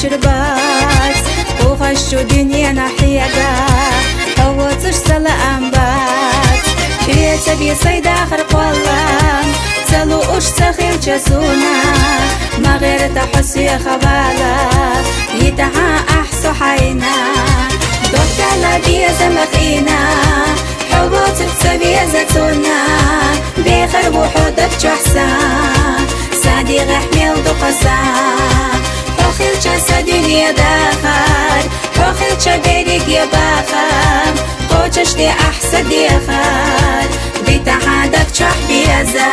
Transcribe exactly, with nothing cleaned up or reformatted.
чурбац, къугъаш чу дуьненахь хьегахь, хьо воцуш са лаам бац. Хьоьца бен сай дахар кхоллам, ца лууш ца хилча суна, ма гӀерта хьо соьха вала, йитахьа ахь со хьайна. Дохкала беза ма хина, хьо воцург ца веза цунна, бехар ву хьо даг чохь сан, сан дегӀехь мел ду-кх сан. Хьо хилча са дуьне дахар, хьо хилча берриге бахам, кхочуш де ахь сан дехар, битахьа даг чохь беза.